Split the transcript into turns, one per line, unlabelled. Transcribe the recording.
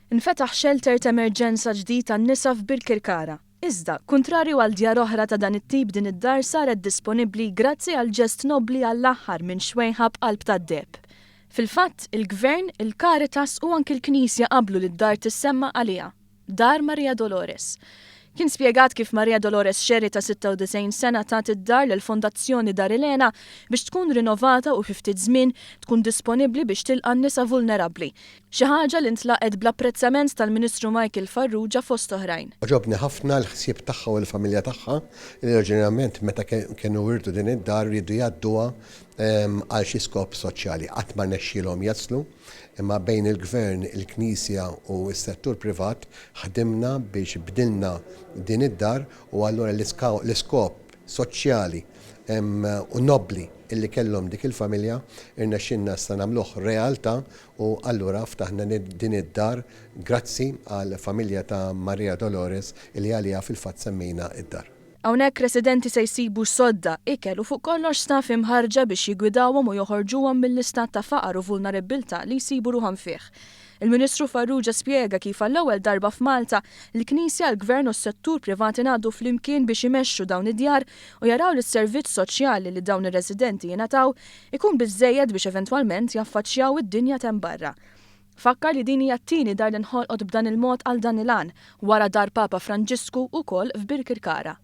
Infetaħ xelter t'emerġenza ġdid għan-nisa f'Birkirkara. Iżda, kuntrarju għal djar oħra ta' dan it-tip din id-dar saret disponibbli grazzi għal ġest nobbli għall-aħħar minn xwejħa b'qalb tad-deheb. Fil-fatt, il-Gvern, il-Caritas u anki l-Knisja qablu li d-dar tissemma għaliha. Dar Maria Dolores. Kien spjegat kif Maria Dolores Scerri ta' 96 sena tat id-dar lill-Fondazzjoni Dar Ilena biex tkun rinovata u fi ftit żmien tkun disponibbli biex tilqa' n-nisa vulnerabbli. Xi ħaġa li ntlaqgħet bl-apprezzament tal-Ministru Michael Farrugia fost oħrajn.
Għoġobni ħafna l-ħsieb tagħha u l-familja tagħha li oriġinarjament meta kienu wirtu din id-dar riedu jgħadduha għal xi skop soċjali. Qatt ma rnexxielhom jaslu. Imma bejn il-Gvern, il-Knisja u s-settur privat ħdimna biex bdilna din id-dar u allura l-iskop soċjali u nobbli illi kellhom dik il-familja rnexxielna issa nagħmluh realtà u allura ftaħna din id-dar grazzi għall-familja ta' Maria Dolores illi għaliha fil-fatt semmejna d-dar.
Hawnhekk residenti se jsibu sodda, ikel u fuq kollox staff imħarrġa biex jiggwidawhom u joħorġuhom mill-istat ta' faqar u vulnerabbiltà li jsibu ruħhom fih. Il-Ministru Farrugia spjega kif għall-ewwel darba f'Malta, l-Knisja, l-Gvern u s-settur privat ingħaqdu flimkien biex imexxu dawn id-djar u jaraw li s-servizz soċjali li dawn ir-residenti jingħataw ikun biżżejjed biex eventwalment jaffaċċjaw id-dinja t'hemm barra. Fakkar li din hija t-tieni dar li nħolqot b'dan il-mod għal dan il-għan, wara Dar Papa Franġisku ukoll f'Birkirkara.